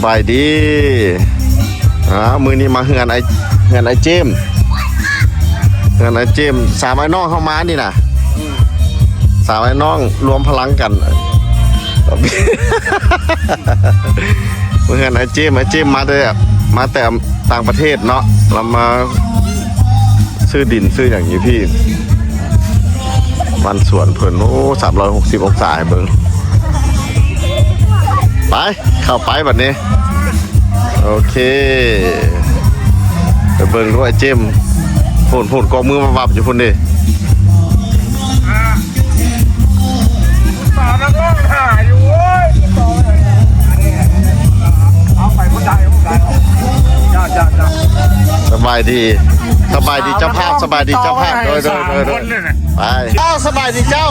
ສະບາຍດີ ອ່າ ມື້ນີ້ມາເຮືອນອ້າຍ ເຮືອນອ້າຍເຈມ ເຮືອນອ້າຍເຈມ ສາມອ້າຍນ້ອງເຮົາມານີ້ນະ ສາມອ້າຍນ້ອງລວມພະລັງກັນ ມາເຮືອນອ້າຍເຈມ ອ້າຍເຈມມາແຕ່ ມາແຕ່ຕ່າງປະເທດເນາະ ລາວມາຊື້ດິນຊື້ຫຍັງຢູ່ພີ້ ບ້ານສວນເພິ່ນ ໂອ້ ສາມຮ້ອຍຫົກສິບອົງສາໃຫ້ເບິ່ງ ໄປ ເຂົ້າໄປບັດນີ້ ໂອເຄ ໄປເບິ່ງດູອ້າຍເຈມ ພຸ້ນໆ ກອກມືວັບໆຢູ່ພຸ້ນເດ້ ສາວນັກຮ້ອງຖ້າຢູ່ ໂອ້ຍ ສາວນັກຮ້ອງ ເອົາໄປບໍ່ໄດ້ ບໍ່ໄດ້ ຈ້າ ຈ້າ ຈ້າ ສະບາຍດີ ສະບາຍດີເຈົ້າພາບ ສະບາຍດີເຈົ້າພາບ ໂດຍ ໂດຍ ໂດຍ ໂດຍ ໄປ ອ້າວ ສະບາຍດີເຈົ້າ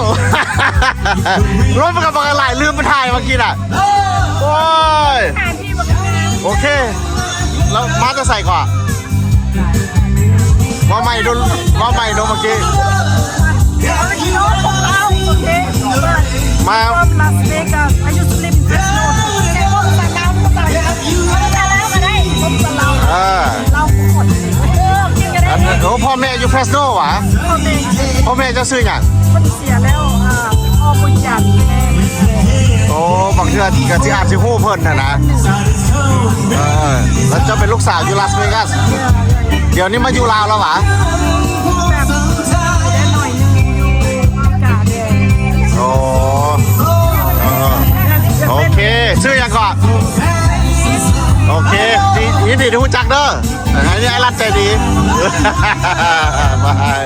ລົມມັນກໍບັກຫຼາຍ ລືມໄປຖ່າຍເມື່ອກີ້ນະ ໂອ້ຍ ໂອເຄ ແລ້ວມາແຕ່ໃສກ່ອນ? ເວົ້າໃໝ່ດູ ເວົ້າໃໝ່ດູເມື່ອກີ້ ມາ From Las Vegas. I used to live in Fresno. ເອີ ອັນ ໂອ້ ພໍ່ແມ່ຢູ່ Fresno ຫວາ? ພໍ່ແມ່ ພໍ່ແມ່ເຈົ້າຊື່ຫຍັງ? ເພິ່ນເສຍແລ້ວ ອ່າ ພໍ່ບໍ່ຢາກແມ່ ໂອ້ ບາງເທື່ອກໍຊິອາດຊິຮູ້ເພິ່ນຫັ້ນນະ ເອີ ແລ້ວເຈົ້າເປັນລູກສາວຢູ່ Las Vegas ດຽວນີ້ມາຢູ່ລາວແລ້ວຫວາ? ແບບໄດ້ໜ້ອຍໜຶ່ງ ຢູ່ອາກາດແດ່ ໂອ້ ເອີ ໂອເຄ ຊື່ຫຍັງເກາະ? ໂອເຄ ຍິນ ຍິນດີທີ່ຮູ້ຈັກເດີ. ອັນນີ້ອ້າຍລັດໃຈດີ ບາຍ.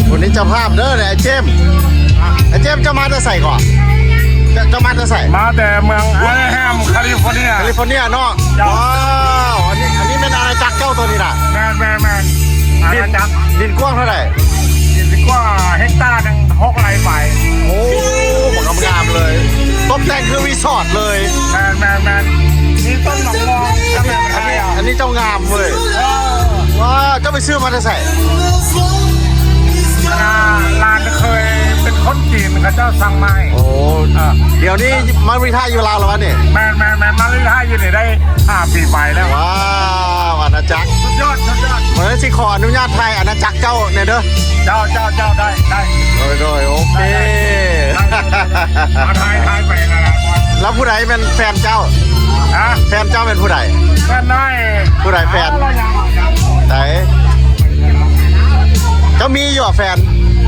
ຄົນນີ້ເຈົ້າພາບເດີ ອ້າຍເຈມ ອ້າຍເຈມ ເຈົ້າມາແຕ່ໃສເກາະ? ເຈົ້າ ເຈົ້າມາແຕ່ໃສ? ມາແຕ່ເມືອງແອນາຮາມ ຄາລິຟໍເນຍ ຄາລິຟໍເນຍເນາະ. ເຈົ້າ ວ້າວ ອັນນີ້ ອັນນີ້ແມ່ນອານາຈັກເຈົ້າໂຕນີ້ນະ? ແມ່ນ ແມ່ນ ແມ່ນ ອານາຈັກ. ດິນກວ້າງເທົ່າໃດ? ດິນກວ້າງເຮັກຕາໜຶ່ງຫົກໄຮ່ປາຍ. ໂອ້ ບັກງາມໆເລີຍ ຕົບແຕ່ງຄືຣີສອດເລີຍ. ແມ່ນ ແມ່ນ ແມ່ນ ມີຕົ້ນໝາກມ່ວງ ອັນນີ້ ອັນນີ້ເຈົ້າງາມເວີຍ. ເອີ ວ້າວ ເຈົ້າໄປຊື້ມາແຕ່ໃສ? ອ່າ ຫຼານເຄີຍເປັນຄົນຈີນ ເຂົາເຈົ້າສັ່ງມາໃຫ້. ໂອ້ ເອີ ດຽວນີ້ມາຣີທາຍຢູ່ລາວແລ້ວຫວານີ້? ແມ່ນ ແມ່ນ ແມ່ນ ມາຣີທາຍຢູ່ນີ້ໄດ້ຫ້າປີປາຍແລ້ວ. ວ້າວ ອານາຈັກ ສຸດຍອດ ສຸດຍອດ. ເອີ ຊິຂໍອະນຸຍາດຖ່າຍອານາຈັກເຈົ້າແດ່ເດີ. ເຈົ້າ ເຈົ້າ ເຈົ້າ ໄດ້ ໄດ້ ໂດຍ ໂດຍ ໂອເຄ ໄດ້ ໄດ້ ມາຖ່າຍ ຖ່າຍໄປນະ. ແລ້ວຜູ້ໃດແມ່ນແຟນເຈົ້າ? ຮະ? ແຟນເຈົ້າແມ່ນຜູ້ໃດ? ແຟນນ້ອຍ. ຜູ້ໃດແຟນ? ໃດ? ເຈົ້າມີຢູ່ແຟນ?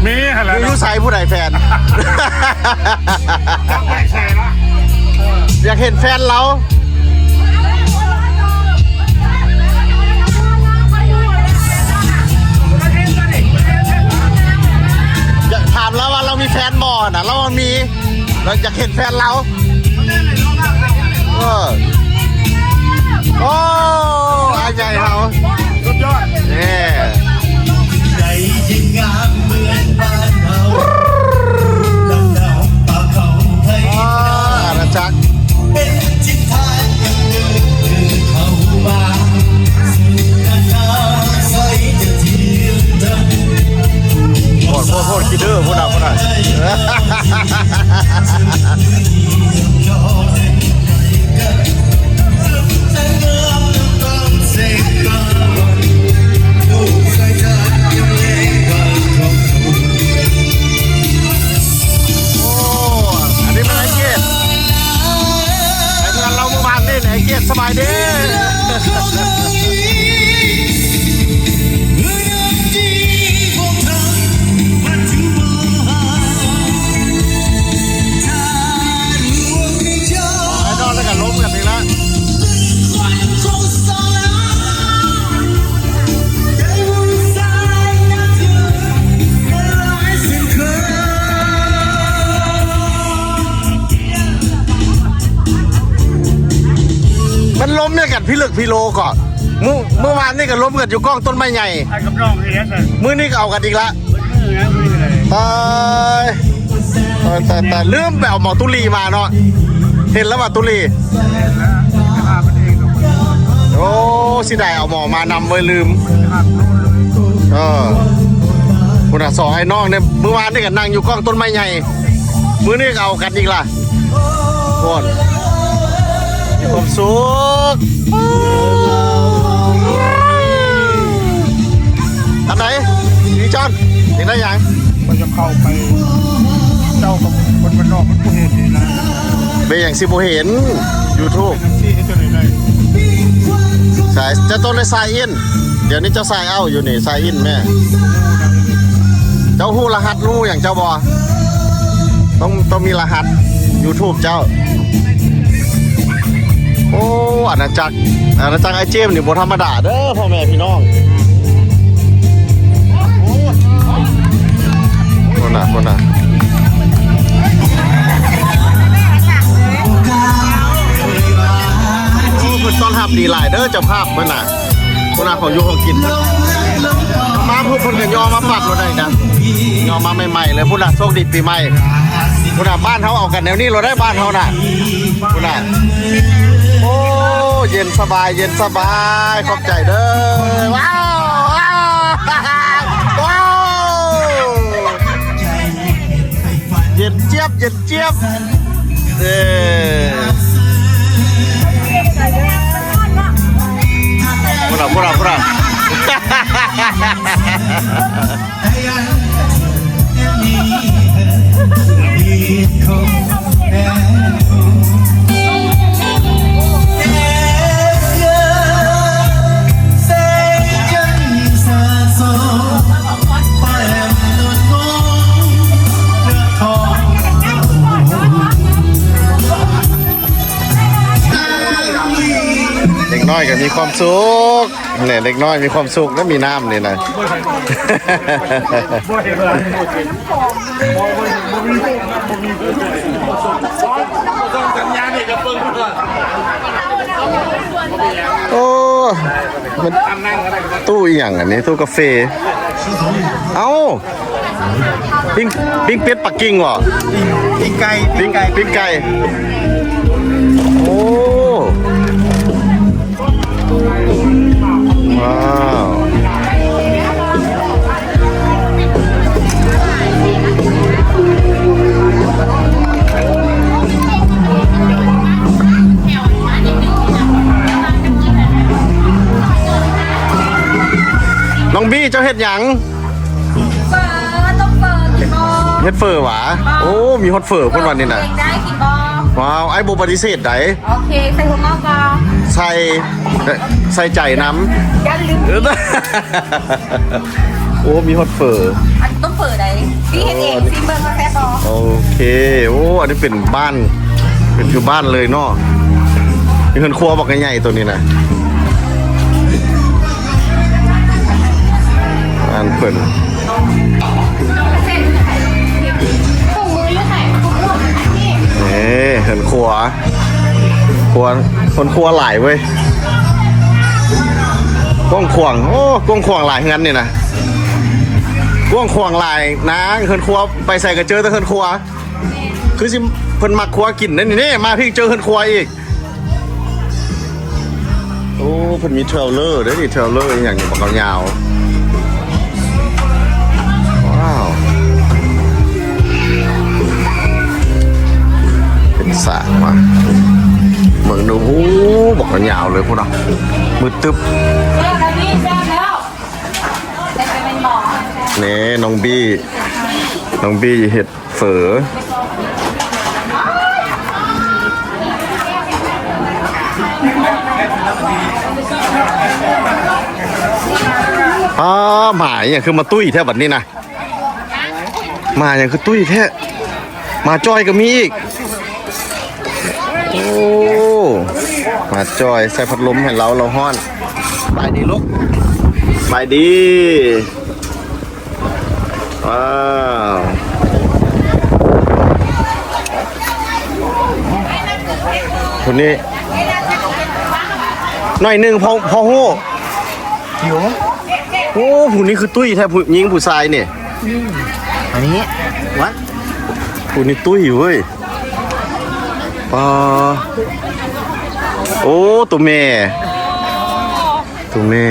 ມີຫັ້ນແຫຼະ. ຢູ່ໃສຜູ້ໃດແຟນ? ຢາກເຫັນແຟນລາວ. ຢາກຖາມລາວວ່າລາວມີແຟນບໍ່ນະ? ລາວວ່າມີ ລາວຢາກເຫັນແຟນລາວ. ເອີ ໂອ້ ອ້າຍໃຫຍ່ເຮົາ ສຸດຍອດ ເອີ ອານາຈັກ. ໂພດ ໂພດ ໂພດ ຂີ້ດື້ ພຸ້ນນະ ພຸ້ນນະ. ໂອ້ ອັນນີ້ແມ່ນອ້າຍເກດ ໄປເຮືອນລາວມື້ວານນີ້ ອ້າຍເກດ ສະບາຍດີ. ໄປນອນແລ້ວກໍລົມກັນອີກແລ້ວ. ມັນລົມໃນກັນພິລຶກພິໂລເກາະ. ມື້ ມື້ວານນີ້ກໍລົມກັນຢູ່ກ້ອງຕົ້ນໄມ້ໃຫຍ່ ອ້າຍກັບນ້ອງເຮັດ ມື້ນີ້ກໍເອົາກັນອີກລະ. ຕາຍ ຕາຍ ຕາຍ ຕາຍ ລືມໄປເອົາໝໍຕຸລີມາເນາະ. ເຫັນແລ້ວວ່າຕຸລີ ໂອ້ ເສຍດາຍເອົາໝໍມານຳເວີຍ ລືມ. ເອີ ເອີ ພຸ້ນນະ ສອງອ້າຍນ້ອງນີ້ ມື້ວານນີ້ກໍນັ່ງຢູ່ກ້ອງຕົ້ນໄມ້ໃຫຍ່ ມື້ນີ້ກໍເອົາກັນອີກລະ ໂອ້ຍ ມີຄວາມສຸກ. ອັນໃດ ພີ່ຈອນ ຢາກໄດ້ຫຍັງ? ຂ້ອຍຈະເຂົ້າໄປ ເຈົ້າກັບຄົນບ້ານນອກມັນບໍ່ເຫັນນີ້ນະ. ເປັນຫຍັງຊິບໍ່ເຫັນ? ຢູທູບ ເປັນຈັ່ງຊີ້ເຮັດຈັ່ງໃດໄດ້? ສາຍ ເຈົ້າຕ້ອງໄດ້ສາຍອິນ. ດຽວນີ້ເຈົ້າສາຍເອົາຢູ່ນີ້ ສາຍອິນແມ່. ເຈົ້າຮູ້ລະຫັດຮູ້ຫຍັງເຈົ້າບໍ່? ຕ້ອງ ຕ້ອງມີລະຫັດຢູທູບເຈົ້າ. ໂອ້ ອານາຈັກ ອານາຈັກອ້າຍເຈມນີ້ບໍ່ທຳມະດາເດີ ພໍ່ແມ່ພີ່ນ້ອງ. ພຸ້ນນະ ພຸ້ນນະ ໂອ້ ເພິ່ນຕ້ອນຮັບດີຫຼາຍເດີ ເຈົ້າພາບເພິ່ນນະ. ພຸ້ນນະ ຂອງຢູ່ຂອງກິນ ມາພຸ້ນເພິ່ນກໍຍໍມາປັບໂລດໄດ໋ນະ ຍໍມາໃໝ່ໆເລີຍ. ພຸ້ນນະ ໂຊກດີປີໃໝ່ ພຸ້ນນະ ບ້ານເຮົາເອົາກັນແນວນີ້ໂລດໄດ໋ ບ້ານເຮົານະ. ພຸ້ນນະ ໂອ້ ເຢັນສະບາຍ ເຢັນສະບາຍ ຂອບໃຈເດີ. ວ້າວ ວ້າວ ວ້າວ ເຢັນຈຽບ ເຢັນຈຽບ. ເອີ ພຸ້ນນະ ພຸ້ນນະ ພຸ້ນນະ. ເດັກນ້ອຍກໍມີຄວາມສຸກ ແນ່ ເດັກນ້ອຍມີຄວາມສຸກ ແລ້ວມີນ້ຳນີ້ນະ. ໂອ້ ມັນຕູ້ອີ່ຫຍັງອັນນີ້? ຕູ້ກາເຟ. ເອົ້າ ປີ້ງ ປີ້ງເປັດປັກກິ່ງບໍ? ປີ້ງ ປີ້ງໄກ່ ປີ້ງ ປີ້ງໄກ່ ປີ້ງໄກ່. ໂອ້ ວ້າວ ນ້ອງບີ ເຈົ້າເຮັດຫຍັງ? ເຝີ ຕົ້ມເຝີ ກິນບໍ່? ເຮັດເຝີຫວາ? ບໍ່. ໂອ້ ມີຮອດເຝີພຸ້ນວັນນີ້ນະ. ເຮັດເອງໄດ້ ກິນບໍ່? ວ້າວ ອ້າຍບໍ່ປະຕິເສດໃດ. ໂອເຄ ໃສ່ຖົ່ວງອກບໍ່? ໃສ່ ໃສ່ໃຈນຳ ຢ່າລືມ. ໂອ້ ມີຮອດເຝີ. ອັນຕົ້ມເຝີໃດ໋ ພີ່ເຮັດເອງ ຊີມເບິ່ງວ່າແຊບບໍ່? ໂອເຄ. ໂອ້ ອັນນີ້ເປັນບ້ານ ເປັນຄືບ້ານເລີຍເນາະ. ມີເຮືອນຄົວບັກໃຫຍ່ໂຕນີ້ນະ. ອັນເພິ່ນ ນີ້ເຮືອນຄົວ ຄົວ ເຮືອນຄົວຫຼາຍເວີຍ ກວ້າງຂວາງ. ໂອ້ ກວ້າງຂວາງຫຼາຍເຮືອນນີ້ນະ ກວ້າງຂວາງຫຼາຍນາ. ເຮືອນຄົວໄປໃສກໍເຈີແຕ່ເຮືອນຄົວ ຄືຊິເພິ່ນມັກຄົວກິນເດ້ນີ້. ນີ້ມາພີ້ເຈີເຮືອນຄົວອີກ. ໂອ້ ເພິ່ນມີເທຣລເລີເດ້ນີ້ ເທຣລເລີອີ່ຫຍັງນີ້ ບັກຍາວ. ວ້າວ ເປັນສາກມາເບິ່ງດູ. ໂອ້ ບັກຍາວເລີຍພຸ້ນນະ ມືດຕຶບ. ນີ້ນ້ອງບີ ນ້ອງບີເຮັດ ເຝີ ອ້າ ໝາອີ່ຫຍັງຄືມາຕຸ້ຍແທ້ບັດນີ້ນະ ໝາຫຍັງຄືຕຸ້ຍແທ້ ໝາຈ້ອຍກໍມີອີກ. ໂອ້ ໝາຈ້ອຍ ໃສ່ພັດລົມໃຫ້ລາວ ລາວຮ້ອນ. ສະບາຍດີລູກ ສະບາຍດີ. ວ້າວ ຄົນນີ້ໜ້ອຍໜຶ່ງພໍ ພໍຮູ້. ໂອ້ ຜູ້ນີ້ຄືຕຸ້ຍແທ້ ຜູ້ຍິງຜູ້ຊາຍນີ້. ອັນນີ້ ວັດ ຜູ້ນີ້ຕຸ້ຍເວີຍ. ປາ ໂອ້ ໂຕແມ່ ໂຕແມ່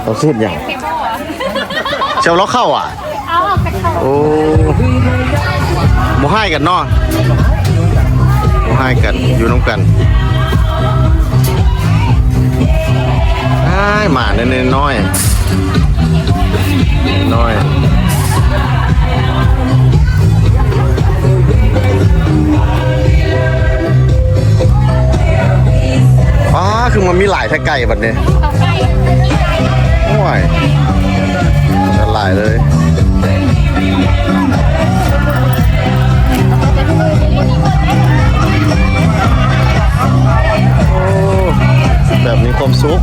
ເອົາເຮັດຫຍັງ? เจ้าเลาะเข้าอ่ะ เอาออกไปเข้า โอ้ บ่ฮ้ายกันเนาะ บ่ฮ้ายกัน อยู่นำกัน อ้าย หมาน้อยๆ น้อย ว้า คือมันมีหลายแท้ไก่บัดนี้ เอาไก่ โอ้ย หลายเลย โอ้ แบบมีความสุข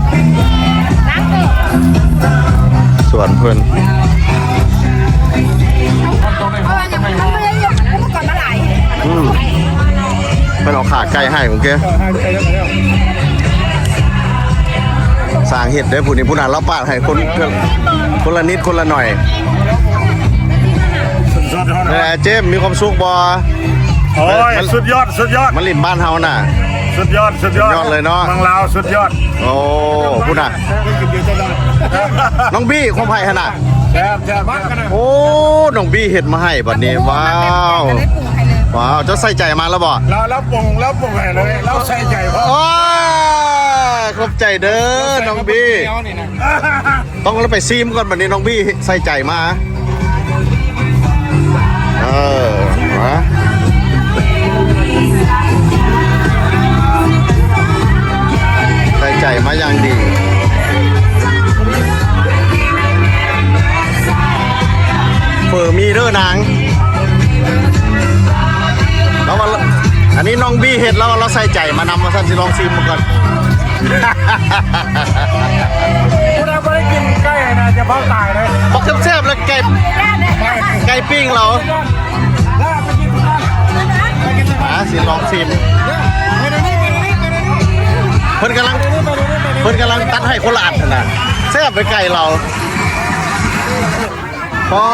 สวนเพิ่น อืม เพิ่นเอาขาไก่ให้ โอเค สร้างเฮ็ดเด้อ ผู้นี้ผู้นั้น ลาวปาดให้คน คนละนิดคนละหน่อย เออ เจมส์ มีความสุขบ่ โอ้ย มัน สุดยอด สุดยอด มาหลิ้นบ้านเฮาน่ะ สุดยอด สุดยอด สุดยอดเลยเนาะ เมืองลาวสุดยอด โอ้ พุ้นน่ะ น้องบี้ ของไผหั่นน่ะ แซ่บ แซ่บ โอ้ น้องบี้เฮ็ดมาให้บัดนี้ ว้าว ว้าว เจ้าใส่ใจมาแล้วบ่ ลาว ลาวปรุง ลาวปรุงให้เลย ลาวใส่ใจพร้อม โอ้ย ขอบใจเด้อ น้องบี้ ต้องไปซิมก่อนบัดนี้ น้องบี้ใส่ใจมา เออ มา ใส่ใจมาอย่างดี เฝอมีเด้อนาง แล้วว่า อันนี้น้องบี้เฮ็ด แล้วว่าลาวใส่ใจมานำ ว่าซั่น สิลองซิมก่อน ผู้ใดบ่ได้กินไก่นะ จะเฝ้าตายเลย บักแซ่บๆ เลย ไก่ ไก่ปิ้งลาว อ่า สิลองซิม เพิ่นกำลัง เพิ่นกำลังตัดให้คนละอันหั่นน่ะ แซ่บไปไก่ลาว อ๋อ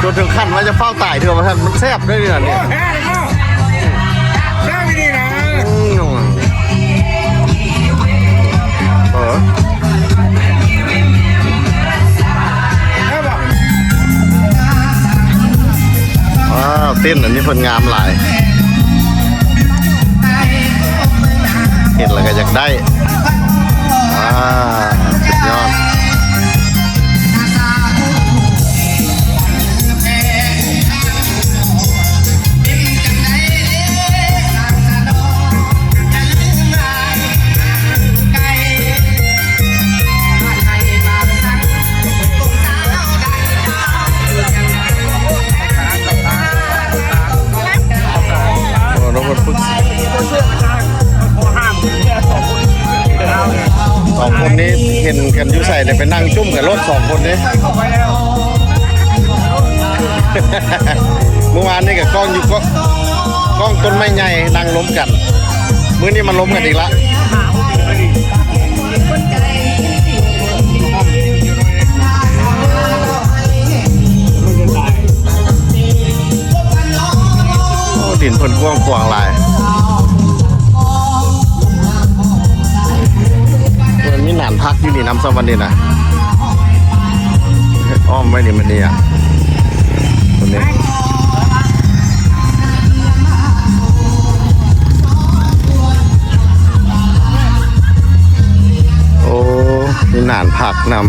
จนถึงขั้นว่าจะเฝ้าตายเถอะว่าซั่น มันแซ่บเด้อนี่นะ แซ่บอีหลีนะ อืม เออ ว้าว เต็นท์อันนี้เพิ่นงามหลาย เห็นแล้วก็อยากได้ อ่า สุดยอด โอ้ น้องเพิ่นฝึก สองคนนี้เห็นกันอยู่ไสเลย ไปนั่งจุ่มกันโลดสองคนนี้ เมื่อวานนี้ก็กล้องอยู่ ก็กล้องต้นไม้ใหญ่นั่งล้มกัน มื้อนี้มาล้มกันอีกละ โอ้ ดินเพิ่นกว้างขวางหลาย มันมีหนานผักอยู่นี่นำ ซ้ำวันนี้นะ อ้อมไว้นี่มันนี่อ่ะ คนนี้ โอ้ มีหนานผักนำ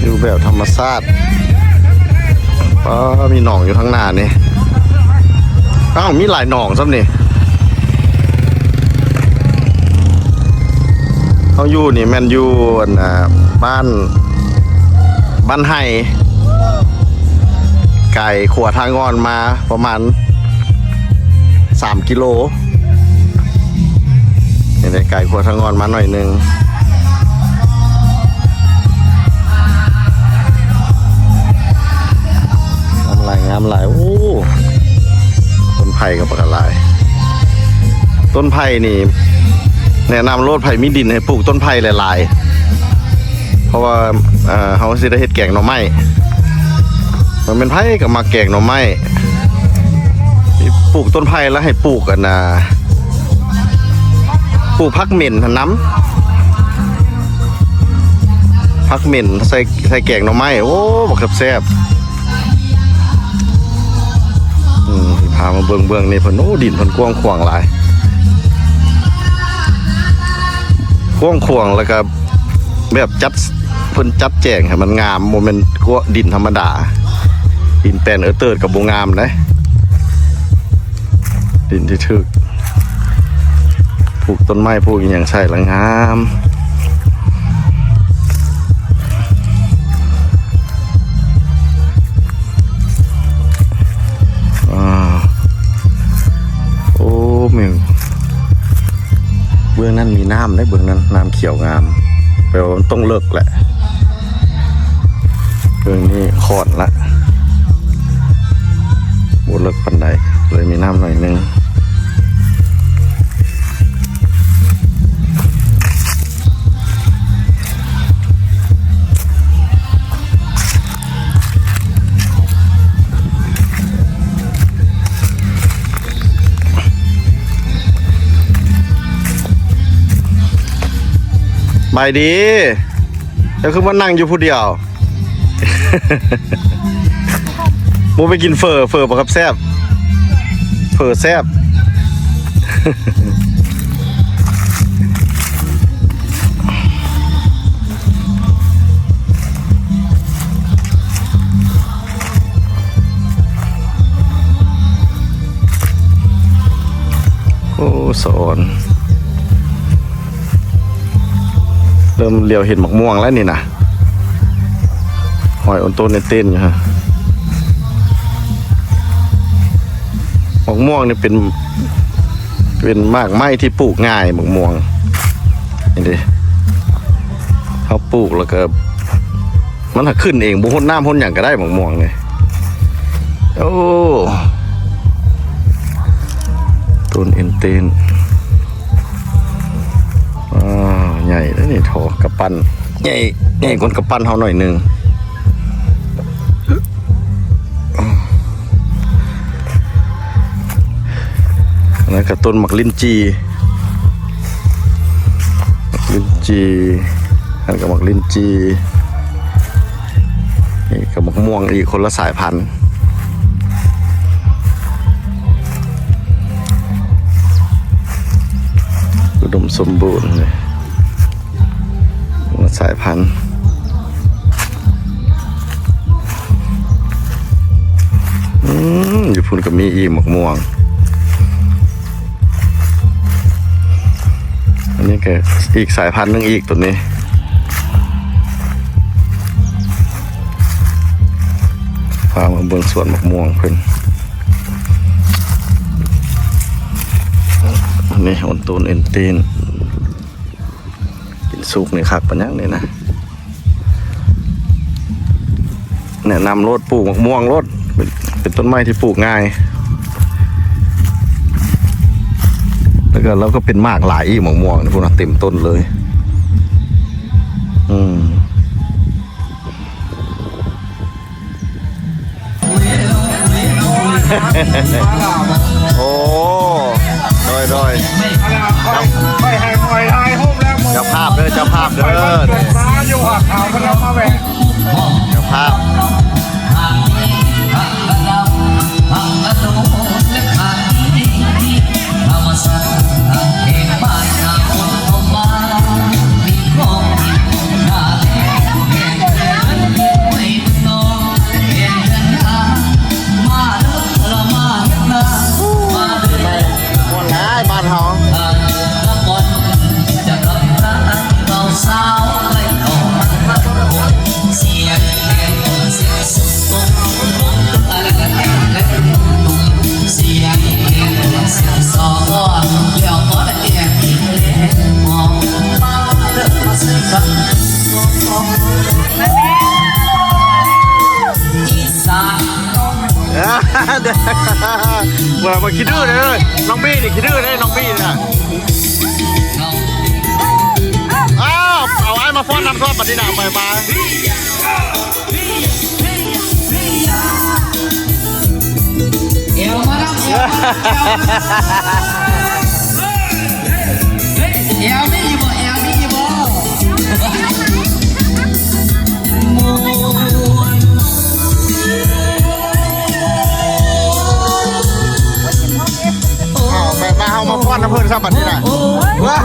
อยู่แบบธรรมชาติ อ้อ มีหนองอยู่ข้างหน้านี่ อ้าว มีหลายหนองซ้ำนี่ เฮาอยู่นี่แม่นอยู่ อันน่ะ บ้าน บ้านไฮ่ ไกลขัวทางอ่อนมาประมาณสามกิโล นี่ได้ไกลขัวทางอ่อนมาหน่อยหนึ่ง งามหลาย งามหลาย โอ้ ต้นไผ่ก็บักหลาย ต้นไผ่นี่ แนะนำโลด ไผมีดินให้ปลูกต้นไผ่หลายๆ เพราะว่า เอ่อ เฮาสิได้เฮ็ดแกงหน่อไม้ มันเป็นไผก็มักแกงหน่อไม้ ปลูกต้นไผ่แล้วให้ปลูก อันน่ะ ປູກຜັກເໝັນຫັ້ນນຳ ຜັກເໝັນໃສ່ ໃສ່ແກງໜໍ່ໄມ້ ໂອ້ ບັກແຊບໆ. ອືມ ພາມາເບິ່ງ ເບື້ອງນີ້ເພິ່ນ ໂອ້ ດິນເພິ່ນກວ້າງຂວາງຫຼາຍ ກວ້າງຂວາງ ແລ້ວກໍແບບຈັດ ເພິ່ນຈັດແຈງໃຫ້ມັນງາມ ບໍ່ແມ່ນກວ- ດິນທຳມະດາ ດິນແປນເອີເຕີດກໍບໍ່ງາມເດ້. ດິນທີ່ຖືກປູກຕົ້ນໄມ້ ປູກອີ່ຫຍັງໃສ່ລະງາມ. ອາ ໂອ້ ແມ່ນ ເບື້ອງນັ້ນມີນ້ຳເດ້ ເບື້ອງນັ້ນນ້ຳຂຽວງາມ ແປວ່າມັນຕ້ອງເລິກແຫຼະ. ເບື້ອງນີ້ຂອດລະ ບໍ່ເລິກປານໃດ ເລີຍມີນ້ຳໜ້ອຍໜຶ່ງ. ສະບາຍດີ ເຈົ້າຄືມານັ່ງຢູ່ຜູ້ດຽວ? ບໍ່ໄປກິນເຝີ ເຝີບໍ່ຄັບແຊບ ເຝີແຊບ. ໂອ້ ສະອອນ ເລີ່ມຫຼຽວເຫັນໝາກມ່ວງແລ້ວນີ້ນະ ຫອຍໂອນໂຕນເອນເຕນຢູ່ຫັ້ນ. ໝາກມ່ວງນີ້ເປັນ ເປັນໝາກໄມ້ທີ່ປູກງ່າຍ ໝາກມ່ວງນີ້ເດ້ ເຮົາປູກແລ້ວກໍ ມັນຫາຂຶ້ນເອງ ບໍ່ຫົດນ້ຳຫົດຫຍັງກໍໄດ້ໝາກມ່ວງນີ້. ໂອ້ ຕົ້ນເອນເຕນ ວ້າວ ໃຫຍ່ເດ້ນີ້ ທໍ່ກຳປັ້ນ ໃຫຍ່ ໃຫຍ່ກວ່າກຳປັ້ນເຮົາໜ້ອຍໜຶ່ງ. ອັນນັ້ນກໍຕົ້ນໝາກລິ້ນຈີ່ ໝາກລິ້ນຈີ່ ອັນນັ້ນກໍໝາກລິ້ນຈີ່ ນີ້ກໍໝາກມ່ວງອີກ ຄົນລະສາຍພັນ ອຸດົມສົມບູນເລີຍ. ສາຍພັນ ອືມ ຢູ່ພຸ້ນກໍມີອີກໝາກມ່ວງ ອັນນີ້ກໍອີກສາຍພັນໜຶ່ງອີກ ໂຕນີ້ ພາມາເບິ່ງສວນໝາກມ່ວງເພິ່ນ ນີ້ໂອນໂຕນເອນເຕນ. ກິນສຸກນີ້ຄັກປານຫຍັງນີ້ນະ ແນະນຳໂລດ ປູກໝາກມ່ວງໂລດ ເປັນ ເປັນຕົ້ນໄມ້ທີ່ປູກງ່າຍ ແລ້ວກໍ ແລ້ວກໍເປັນໝາກຫຼາຍອີກ ໝາກມ່ວງພຸ້ນນະ ເຕັມຕົ້ນເລີຍ ອືມ. ໂອ້ ໂດຍ ໂດຍ ເຈົ້າພາບເດີ ເຈົ້າພາບເດີ ເຈົ້າພາບ. ມ່ວນຫຼາຍບ້ານເຮົາ. ບໍ່ ບໍ່ຂີ້ດື້ເດີ ນ້ອງບີນີ້ຂີ້ດື້ເດ້ ນ້ອງບີນະ. ອ້າວ ເອົາອ້າຍມາຟ້ອນນຳຊ້ອນບັດນີ້ນະ ໄປມາ. ເອວມານຳ ເອວມານຳ. ແອວມີຢູ່ບໍ່? ແອວມີຢູ່ບໍ່? ອ້າວ ແມ່ນວ່າເຮົາມາຟ້ອນນຳເພິ່ນຊະບັດນີ້ນະ. ວ້າ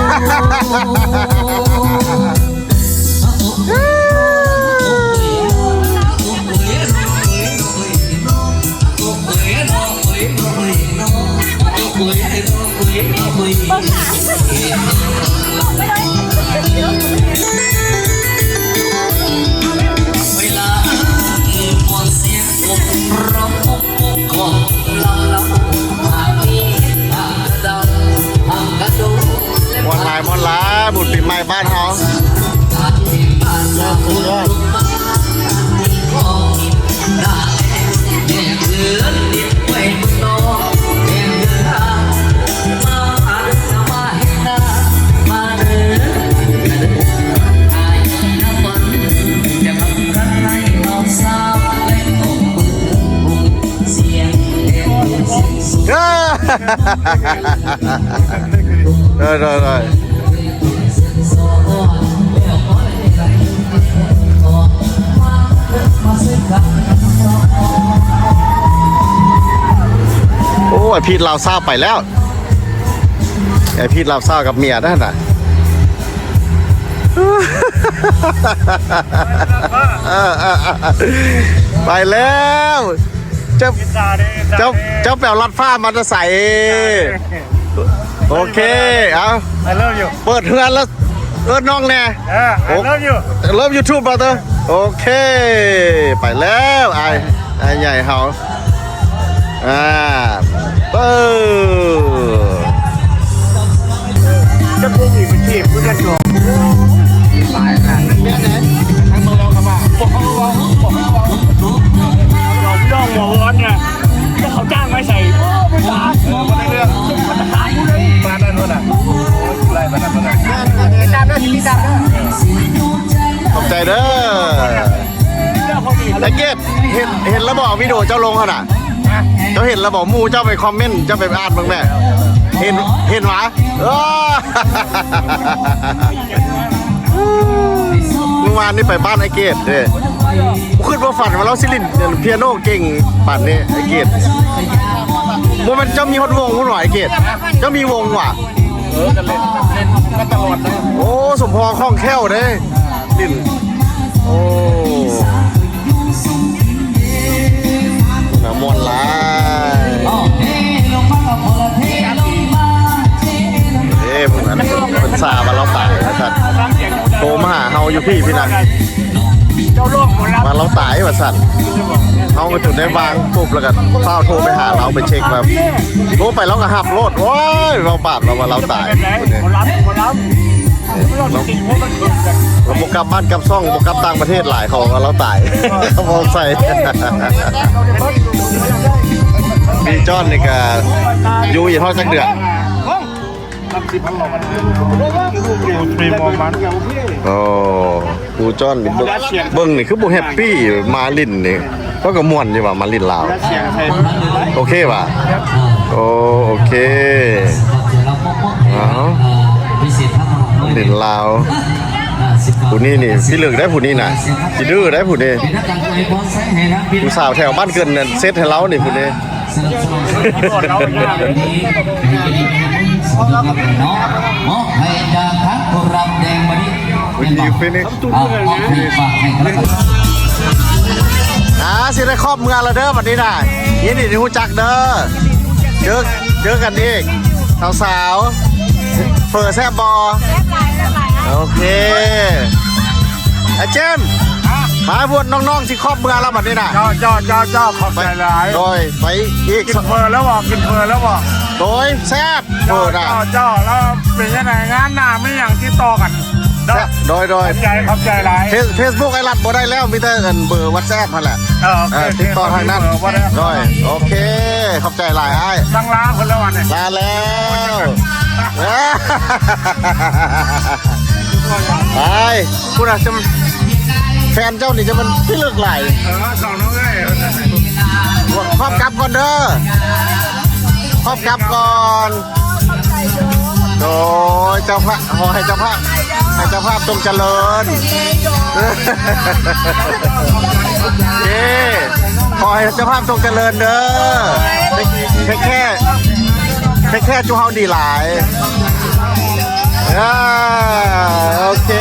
ມ່ວນຫຼາຍ ມ່ວນຫຼາຍ ບຸນປີໃໝ່ບ້ານເຮົາ. ເດີ ເດີ ເດີ. ໂອ້ ໄອ້ພີດລາວຊາວໄປແລ້ວ. ໄອ້ພີດລາວຊາວກັບເມຍນັ້ນນະ ໄປແລ້ວ. ເຈົ້າ ເຈົ້າ ເຈົ້າໄປເອົາລັດຟ້າມາແຕ່ໃສ? ໂອເຄ ເອົາ I love you ເປີດເຮືອນແລ້ວ ເອີ້ນນ້ອງແດ່. ເອີ I love you. Love you too brother. ໂອເຄ ໄປແລ້ວ ອ້າຍ ອ້າຍໃຫຍ່ເຮົາ. ອ່າ ເປີ ຈັກພວກນີ້ເປັນເທບຄືກັນຕົວະ. ຫຼາຍຂະໜາດນັ້ນແມ່ນໃດ. ທາງເມືອງເຮົາກໍວ່າ ພວກເຮົາເວົ້າ ພວກເຮົາເວົ້າ ເຮົາພີ່ນ້ອງໝໍວອນນະ ແລ້ວເຂົາຈ້າງມາໃສ່ ໂອ້ ບໍ່ຕາຍ ເອີ ບໍ່ໄດ້ເລື່ອງ ມັນຕາຍຢູ່ເລີຍ ປານນັ້ນພຸ້ນນະ. ໂອ້ ໄລ່ປານນັ້ນພຸ້ນນະ. ຕິດຕາມເດີ ຕິດຕາມເດີ. ຂອບໃຈເດີ. ໄອ້ເກດ ເຫັນ ເຫັນແລ້ວບໍ່ ວິດີໂອເຈົ້າລົງຫັ້ນນະ? ເຈົ້າເຫັນແລ້ວບໍ່? ໝູ່ເຈົ້າໄປຄອມເມັນ ເຈົ້າໄປອ່ານເບິ່ງແມ້. ເຫັນ ເຫັນຫວາ? ເອີ ມື້ວານນີ້ໄປບ້ານໄອ້ເກດເດ້ ບໍ່ຄິດບໍ່ຝັນວ່າລາວຊິຫຼິ້ນ ເປັນ ເປຍໂນເກັ່ງປານນີ້ ໄອ້ເກດ. ບໍ່ແມ່ນເຈົ້າມີຮອດວົງພຸ້ນຫວາ ໄອ້ເກດ? ເຈົ້າມີວົງຫວາ? ເອີ ກໍເຫຼັ້ນ ເຫຼັ້ນມາຕະຫຼອດເລີຍ. ໂອ້ ສົມພໍຄ່ອງແຄ້ວເດ້ ຫຼິ້ນ. ໂອ້ ໜ້າມ່ວນຫຼາຍ. ເອີ ເພິ່ນ ອັນ ເພິ່ນຊາວ່າລາວຕາຍວ່າຊັ້ນ ໂທມາຫາເຮົາຢູ່ພີ້ ພີ້ນະ. ວ່າລາວຕາຍວ່າຊັ້ນ ເຮົາກໍຈົນໄດ້ວາງປຸບ ແລ້ວກໍຟ້າວໂທໄປຫາລາວ ໄປເຊັກວ່າ ໂທໄປລາວກໍຮັບໂລດ. ໂອ້ຍ ເວົ້າປາກລາວວ່າລາວຕາຍ. ລາວບໍ່ກັບບ້ານກັບຊ່ອງ ບໍ່ກັບຕ່າງປະເທດຫຼາຍ ເຂົາວ່າລາວຕາຍ ເຂົາເວົ້າໃສ່. ພີ່ຈ້ອນນີ້ກໍຢູ່ອີກຮອດຈັກເດືອນ? ໂອ້ ຄູຈ້ອນນີ້ ເບິ່ງ ເບິ່ງນີ້ຄືບໍ່ແຮັບປີ້ ມາຫຼິ້ນນີ້ ເຂົາກໍມ່ວນຢູ່ວ່າມາຫຼິ້ນລາວ. ໂອເຄຫວາ? ໂອ້ ໂອເຄ ເອົາ ຫຼິ້ນລາວ. ຜູ້ນີ້ນີ້ພິລຶກໄດ໋ ຜູ້ນີ້ນະ ຂີ້ດື້ໄດ໋ ຜູ້ນີ້. ຜູ້ສາວແຖວບ້ານເກີນນັ້ນ ເຊັດໃຫ້ລາວນີ້ ຜູ້ນີ້. ສະໜັບສະໜູນໃຫ້ເຮົາເປັນເນາະ ມອບໃຫ້ດາຄານຜູ້ຮັບແດງມະລິ ເປັນບໍ່? ອ່າ ມອບໃຫ້ຝາກໃຫ້ກັນແລ້ວກັນ. ອ່າ ຊິໄດ້ຄອບເມືອແລ້ວເດີບັດນີ້ນະ ຍິນດີທີ່ຮູ້ຈັກເດີ. ເຈີ ເຈີກັນອີກ ສາວໆ. ເຝີແຊບບໍ່? ແຊບຫຼາຍ ແຊບຫຼາຍ. ໂອເຄ ອ້າຍເຈມ ພາພວກນ້ອງໆຊິຄອບເມືອແລ້ວບັດນີ້ນະ. ເຈົ້າ ເຈົ້າ ເຈົ້າ ເຈົ້າ ຂອບໃຈຫຼາຍ. ໂດຍ ໄປອີກ ກິນເຝີແລ້ວບໍ່? ກິນເຝີແລ້ວບໍ່? ໂດຍ ແຊບເຝີນະ. ເຈົ້າ ເຈົ້າ ແລ້ວເປັນຈັ່ງໃດ? ງານໜ້າມີຫຍັງຕິດຕໍ່ກັນເດີ. ໂດຍ ໂດຍ ຂອບໃຈ ຂອບໃຈຫຼາຍ. ເຟສ ເຟສບຸກອ້າຍລັດບໍ່ໄດ້ແລ້ວ ມີແຕ່ອັນເບີວັອດແອັບຫັ້ນແຫຼະ. ເອີ ເອີ ຕິດຕໍ່ທາງນັ້ນ. ໂດຍ ໂອເຄ ຂອບໃຈຫຼາຍອ້າຍ. ຕັ້ງລາເພິ່ນແລ້ວບັດນີ້ ລາແລ້ວ. ໄປ ພຸ້ນນະ ຈະ ແຟນເຈົ້ານີ້ຈະມັນພິລຶກຫຼາຍ. ເອີ ສອງນ້ອງເອີຍ ຂອບກັບກ່ອນເດີ ຂອບກັບກ່ອນ. ໂດຍ ເຈົ້ ພາບ ຂໍໃຫ້ເຈົ້າພາບ ໃຫ້ເຈົ້າພາບຈົ່ງຈະເລີນ. ເຢ້ ຂໍໃຫ້ເຈົ້າພາບຈົ່ງຈະເລີນເດີ. Take care, take care ຈຸເຮົາດີຫຼາຍ. ອ່າ ໂອເຄ.